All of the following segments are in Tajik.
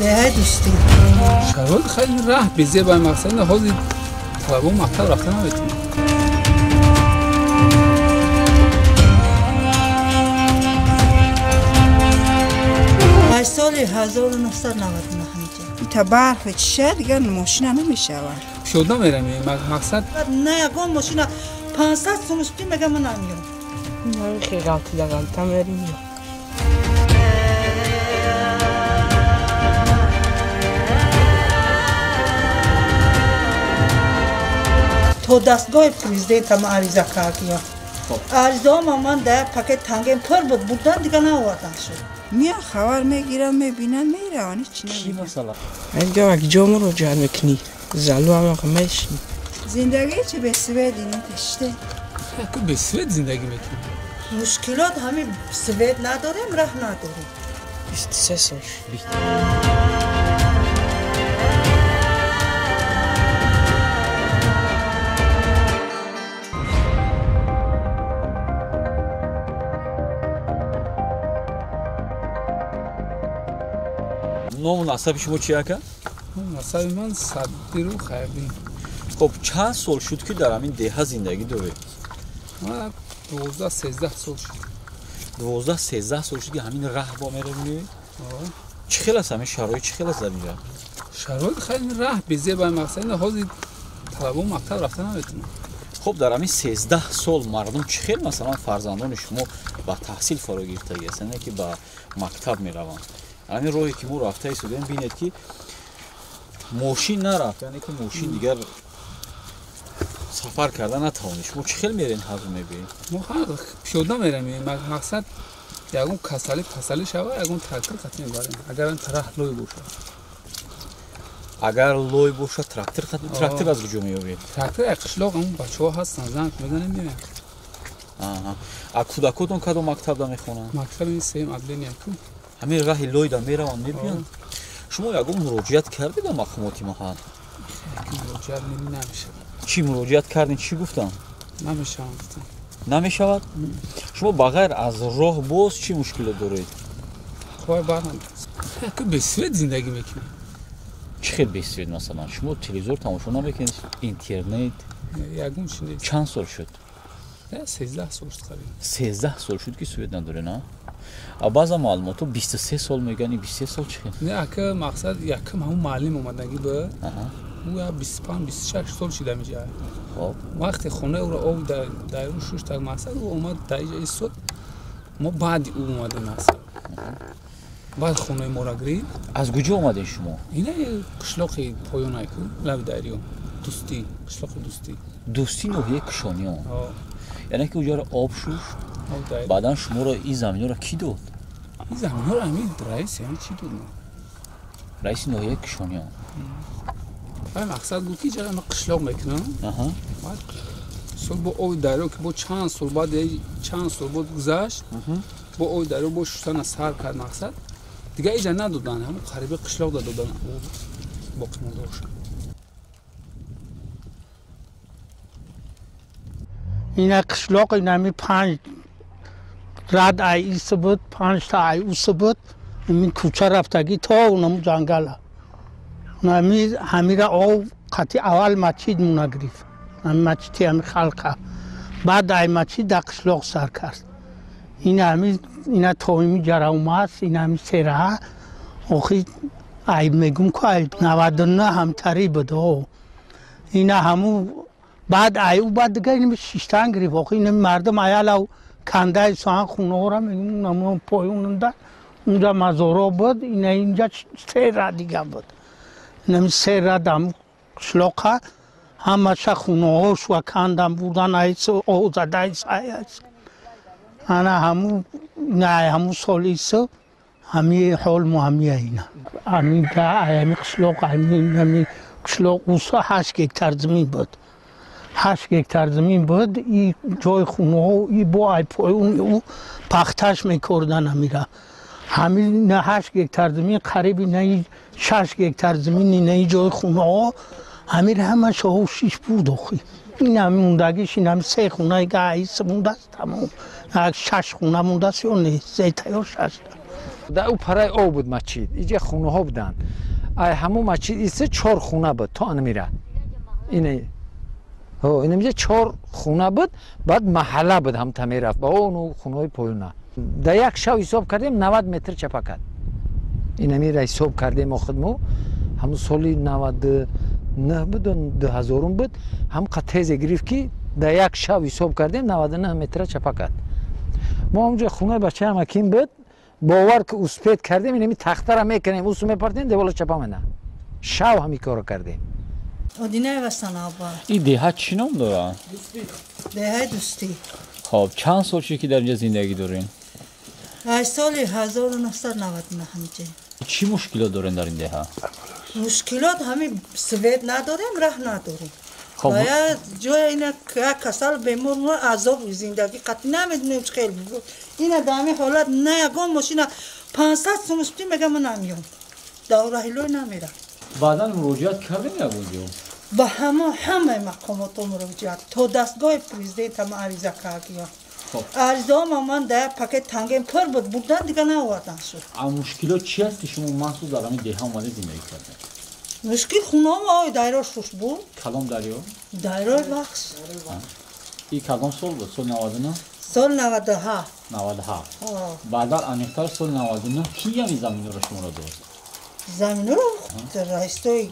Деҳаи Дӯстӣ. Шароит хеле раҳ безеб ай мақсад ҳозир талабо мактаб рафта наметавонад. Аз соли 1999 ҳамиҷа. Ита барф чиша дигар мошина намешавад. Пиёда меравем мақсад. На ягон мошина 500 сум шуд мегам ман намеём. Хеле ғалтида ғалта мерем. То дастгоҳи президентам ариза кардем. Аризаҳома ман дар як пакет тангем пур буд, бурдан дигар наовардан шуд. Меян хабар мегирам, мебинам, мераванд, ҳеч Чӣ намегӯям. масъала? Инҷо як ҷо муроҷиат мекунӣ, залу ҳам мешинӣ. Зиндагӣ чи бесвет инитиште? Яку бесвет зиндагӣ мекунем. Мушкилот ҳамин свет надорем, раҳ надорем. 23 сол шуд. Ному насаби шумо чи ака? Насаби ман Сабиру Хайрдин. Хоб, чанд сол шуд ки дар ҳамин деҳа зиндагӣ доред? Ман 12-13 сол шуд. 12-13 сол шуд ки ҳамин раҳ бо меравед? Чӣ хел аст ҳамин шароит, чӣ хел аст дар инҷа? Шароит хеле раҳ безеб ай мақсад ҳозир талабо мактаб рафта наметавонад. Хоб, дар ҳамин 13 сол мардум чӣ хел, масалан, фарзандони шумо ба таҳсил фаро гирифтагӣ ҳастанд, не ки ба мактаб мераванд? Ҳамин роҳе ки мо рафта истодем, бинед ки мошин нарафт, яъне ки мошин дигар сафар карда натавонед. Шумо чӣ хел мерен, ҳазм мебиед? Мо ҳар пиёда меравем, мақсад ягон касалӣ пасалӣ шава, ягон трактор қатӣ мебарем, агар раҳ лой бошад. Агар лой бошад, трактор қатӣ? Трактор аз куҷо меёбед? Трактор як қишлоқ ҳамон бачаҳо ҳастанд, занг мезанем, меоянд. А кӯдакотон кадом мактабда мехонанд? Мактаби сеюм отделения ку. Ҳамин раҳи лойда мераванд, мебиёнд? Шумо ягон муроҷиат кардед ба мақомоти маҳал? Муроҷиат намешавад. Чӣ муроҷиат кардем, чӣ гуфтам? Намешавад гуфтам. Намешавад? Шумо ба ғайр аз роҳ боз чӣ мушкилот доред? Қувваи барқ надорем. Яку бесвет зиндагӣ мекунем. Чӣ хел бесвет, масалан? Шумо телевизор тамошо намекунед, интернет? Ягон чӣ нест. Чанд сол шуд? 13 сол шуд қариб. 13 сол шуд ки свет надоред, а? А баъзан маълумотҳо 23 сол мегӯянд, 23 сол чӣ хел? Не, ака мақсад якум ҳамун муаллим омадагӣ буд. Ӯ 25-26 сол шуда меҷа. Хоб. Вақте хонаи ӯро об дар шуш так мақсад, ӯ омад дар иҷа истод. Мо баъди ӯ омадем мақсад. Баъд хонаи моро гирифт. Аз куҷо омадем шумо? Ина қишлоқи поёнай ку, лаби дарё. Дӯстӣ, қишлоқи Дӯстӣ. Дӯстӣ ноҳияи Кушониён. Яъне ки уҷаро об шушт, баъдан шуморо ин заминҳоро кӣ дод? Ин заминҳоро ҳамин раис ҳамин чӣ дод? Раиси ноҳияи Кушониён. Ай мақсад гуфт ки ҷара ман қишлоқ мекунам. Баъд сол бо оби дарё ки бо чанд сол баъд, чанд сол бод гузашт, бо оби дарё бо шустана сар кард мақсад. Дигар иҷа надоданд, ҳамон қариби қишлоқ доданд боқимондаошон. Ина қишлоқ инами 5 рад ай ис буд, 5 та ай ус буд, ин кӯча рафтагӣ то унаму ҷангала. Ами ҳамира ов қати аввал масҷид муна гирифт, ами масҷиди ами халқа. Баъд ай масҷид дар қишлоқ сар кард. Ина ами ина тоими ҷаравма аст, ина ами сераҳа. Охи ай мегум ку ай 99 ҳамтарӣ буд. Ина ҳаму баъд ай ӯ баъд дигар ин шиштан гирифт. Охи ин мардум аялав кандаи соҳан хонаҳоро мегум намун поёнда унҷа мазоро буд, ина инҷа се ра дига буд. Инами се рад ҳам қишлоқа ҳамаша хонаҳош ва кандан бурдан айс озадайс айс. Ана ҳаму ина ҳаму соли исо ҳами ҳол мо ҳамия ина. Ами да ами қишлоқ ами қишлоқ усо 8 гектар замин буд. 8 гектар замин буд, и ҷои хонаҳо и бо ай поён ӯ пахташ мекордан амира. Ҳамин на 8 гектар замин қариби на 6 гектар замин на ҷои хонаҳо ҳамир ҳамааш шиш буд охи. Ин ҳами мондагиш ин ҳами се хонаи га айс мондааст тамом. 6 хона мондааст ё не, сета ё 6 та. Дар ӯ параи об буд масҷид, иҷа хонаҳо буданд. Ай ҳамун масҷид исе чор хона буд то анмира. Ине инамиҷа чор хона буд, баъд маҳалла буд, ҳамта мерафт ба ону хонаҳои поёна. Дар як шав ҳисоб кардем 90 метр чапа кард. Инамира ҳисоб кардем охидмо ҳамун соли 99 буд, 2000 буд, ҳам қа тезе гирифт ки дар як шав ҳисоб кардем 99 метра чапа кард. Мо ҳамҷо хонаи бачаам аким буд, бовар ки успеть кардем, инами тахтара мекунем, усу мепартем, девола чапа мена. Шав ҳами корро кардем. Одинаева Санабар. Ин деҳа чӣ ном дорад? Деҳаи Дӯстӣ. Хоб, чанд сол шуд ки дар инҷа зиндагӣ дорем? Аз соли 1999 ҳамиҷа. Чӣ мушкилот дорем дар ин деҳа? Мушкилот ҳами свет надорем, раҳ надорем. Бояд ҷоя ина як касал бемор мо азоб зиндагӣ қатъи намедонем чӣ хел буд. Ина дар ҳамин ҳолат на ягон мошина 500 сум шуд, мегам ман намеём. Дар раҳилой намерам. Баъдан муроҷиат кардем ягон ҷо? Ба ҳамаи мақомотҳо муроҷиат. То дастгоҳи президент ҳама ариза кардем. Аризаҳома ман дар як пакет тангем пур буд, бурдан дига наовардан шуд. А мушкилот чи аст ки шумо махсус дар ҳамин деҳа омада зиндагӣ кардед? Мушкил хонаҳо ой дарё шуш буд. Кадом дарё? Дарёи Вахш. И кадом сол буд? Соли 99? Соли 97. 97. Баъдан аниқтар соли 99 ки ҳамин заминҳоро шуморо дод? Заминҳоро раисои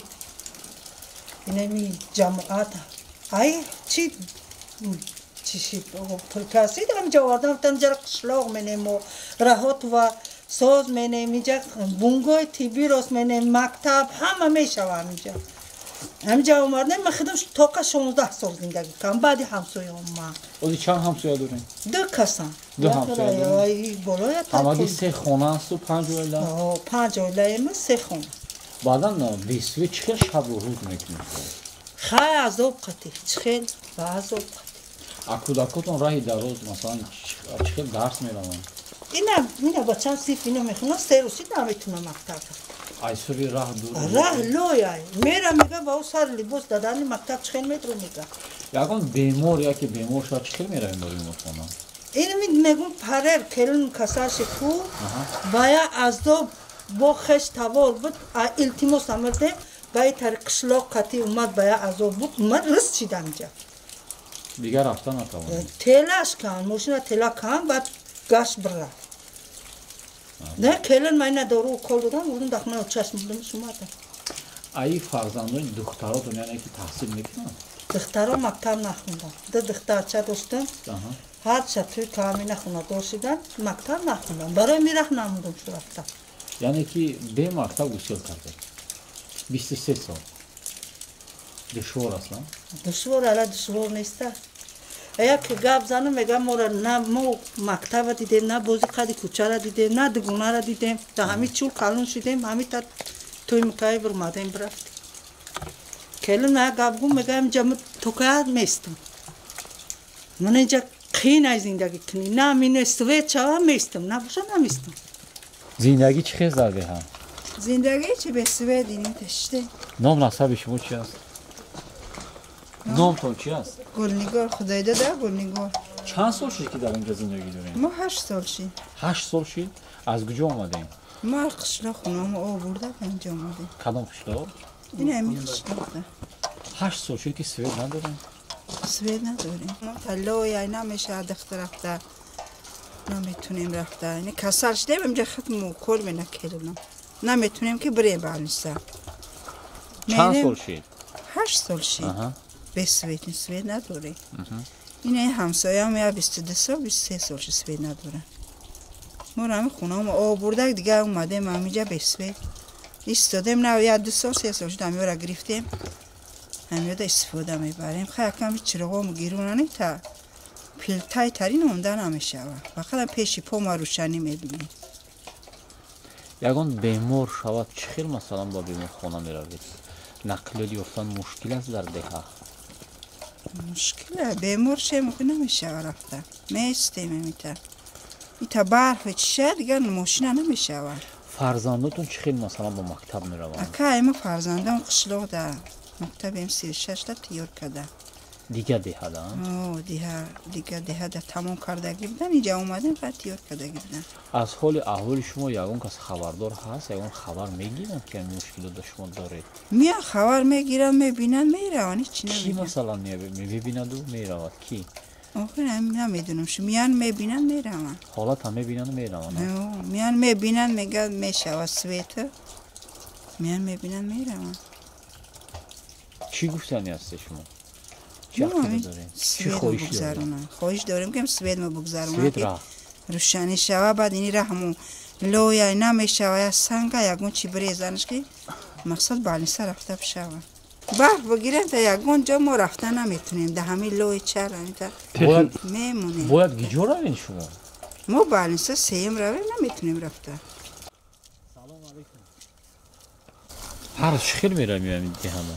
инами ҷамоат ай чи чиши пулкасид ҳаминҷа овардан, гуфтан инҷаро қишлоқ менем мо, раҳот ва соз менем, инҷа бунгоҳи тиббӣ рост менем, мактаб ҳама мешава ҳаминҷа. Ҳаминҷа омардем, ман худам тоқа 16 сол зиндагӣ кардам, баъди ҳамсояам ман. Ози чанд ҳамсоя дорем? Ду касам. Ду ҳамсоя дорем? Болоя ҳамагӣ се хона асту панҷ оила? Панҷ оилаем, се хона. Баъдан бесве чӣ хел шабу рӯз мекунед? Хай азоб қатӣ, чӣ хел ба азоб қатӣ. А кӯдакотон раҳи дароз масалан чӣ хел дарс мераванд? Ина бачам синф ино мехонад, се рӯз шид наметунам мактаб. Ай сури раҳ дур? Раҳ лой ай. Мера мега ба ӯ сар либос дадани мактаб чӣ хел метро мега. Ягон бемор яке бемор шавад чӣ хел меравем ба беморхона? Ин мегум парер келин касаши ку ва я азоб бо хеш тавор буд, илтимос намердем, ба и тари қишлоқ қатӣ омад ба я азоб буд, ман рис шидам инҷа. Дигар рафта натавонед? Телаш кан, мошина тела кан, баъд гашт бирафт. Не, келин ман ина дору укол додам, урдум дар хонаи очаш мурдум, шумадам. Аи фарзандони духтаротон яъне ки таҳсил мекунанд? Духтаро мактаб нахонданд. Ду духтарча доштам. Ҳарча тӯи таъмина хонадор шиданд, мактаб нахонданд. Барои мираҳ намудум шу рафта. Яъне ки бе мактаб гусел кардед? 23 сол. Душвор аст, на? Душвор, ала душвор неста. Як гап занам мегам моро на мо мактаба дидем, на бози қади кӯчара дидем, на дугонара дидем. Та ҳами чул калон шидем, ҳами та тӯи мукаи бурмадем бирафтем. Келин як гап гум мегам инҷа мо токаят местам. Ман инҷа қин ай зиндагӣ кунӣ. На мине свет шава местам, набоша наместам. Зиндагӣ чӣ хел дар деҳа? Зиндагӣ чи бе свет иним таште. Ном насаби шумо чи аст? Номтон чи аст? Гулнигор, Худой дада Гулнигор. Чанд сол шуд ки дар инҷа зиндагӣ дорем? Мо 8 сол шид. 8 сол шид? Аз куҷо омадем? Мо аз қишлоқ хонамо об бурда ба инҷа омадем. Кадом қишлоқ? Ин ҳамин қишлоқда. 8 сол шуд ки свет надорем? Свет надорем. Мо таллоя намешавад духтар рафта. Наметунем рафта. Ин касал шудем инҷа хатму кол менакелунам. Наметунем ки бирем ба алниса. Чанд сол шид? 8 сол шид. Без свет, свет надорем. Ин ҳамсояам я 22 сол, 23 сол шид свет надорам. Мо ҳами хонамо об бурда дигар омадем ҳаминҷа без свет. Истодем на я 2 сол, 3 сол шуд ҳамиёра гирифтем. Ҳамиёда истифода мебарем. Хай якам чироғом гирунани та пилтай тарин онда намешавад. Фақат пеши по ма рӯшанӣ мебинем. Ягон бемор шавад чӣ хел масалан ба беморхона меравед? Нақлиёт ёфтан мушкил аст дар деҳа? Мушкил бемор шем намешава рафта. Местем эмита. Ита барф чиша дигар мошина намешава. Фарзандотон чӣ хел масалан ба мактаб мераванд? Ака ма фарзандон қишлоқ да мактаб м 36 та тайёр карда. Дига деҳада? Дига деҳада тамом кардагӣ будан, инҷа омадем, фақат тиёр кардагӣ будан. Аз ҳоли аҳволи шумо ягон кас хабардор ҳаст? Ягон хабар мегиранд, ки ҳамин мушкилотро шумо доред? Меян, хабар мегиранд, мебинанд, мераванд, ҳеч чи Ки намегӯянд. масалан мебинаду меравад? Ки? Охир намедонам, шу меян, мебинанд, мераванд. Ҳолатам мебинанду мераванд? Меян, мебинанд, мегӯянд мешавад света. Меян, мебинанд, мераванд. Чӣ гуфтани ҳастед шумо? Чӣ ақида доред? Чӣ хоҳиш доред? Хоҳиш дорем, ки свет мо бугзаронанд, Свет ки рафт. рӯшанӣ шава, баъд ини раҳму лоя намешава, я санга ягон чи бирезанаш, ки мақсад балниса рафта бишава. Барф бигирем, та ягон ҷо мо рафта наметунем, да ҳамин лои чар ҳамита мемонем. Бояд гиҷо равед шумо? Мо балниса сеюм равем, наметунем рафта. Ҳар рӯз чӣ хел меравем ҳамин деҳама?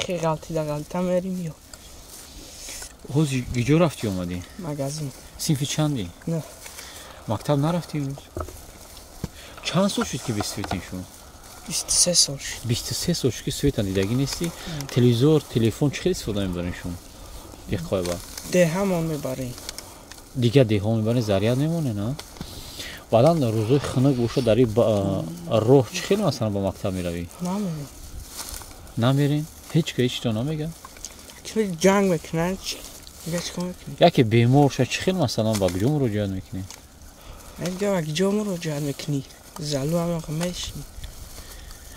Хе ғалтида ғалта мерим ё. Ҳозир гиҷо рафтӣ омадӣ? Магазин. Синфи чандӣ? Не. Мактаб нарафтӣ имрӯз? Чанд сол шуд, ки без светем шумо? 23 сол шуд. 23 сол шуд, ки света дидагӣ нестӣ? Телевизор, телефон чӣ хел истифода мебарем шумо? Деҳқоева. Деҳамон мебарем. Дигар деҳҳо мебарем, заряд мемонед, а? Баъдан рӯзои хунук бошад, дар ин роҳ чӣ хел масалан ба мактаб меравӣ? Намерем. Намерем? Ҳеҷ ка ҳеҷ то намегӯяд? Ҷанг мекунанд, дига чӣ кор мекунем? Яке бемор шад, чӣ хел масалан ба куҷо муроҷиат мекунӣ? Дига ба куҷо муроҷиат мекунӣ? Залу ҳам мешинӣ.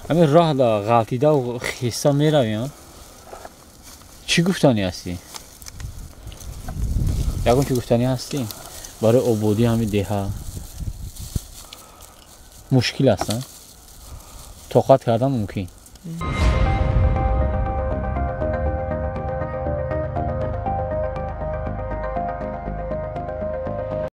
Ҳамин роҳ ғалтидаву хеста меравӣ, а? Чӣ гуфтанӣ ҳастӣ? Ягон чӣ гуфтанӣ ҳастӣ? Барои ободии ҳамин деҳа мушкил аст, а? Тоқат кардан мумкин.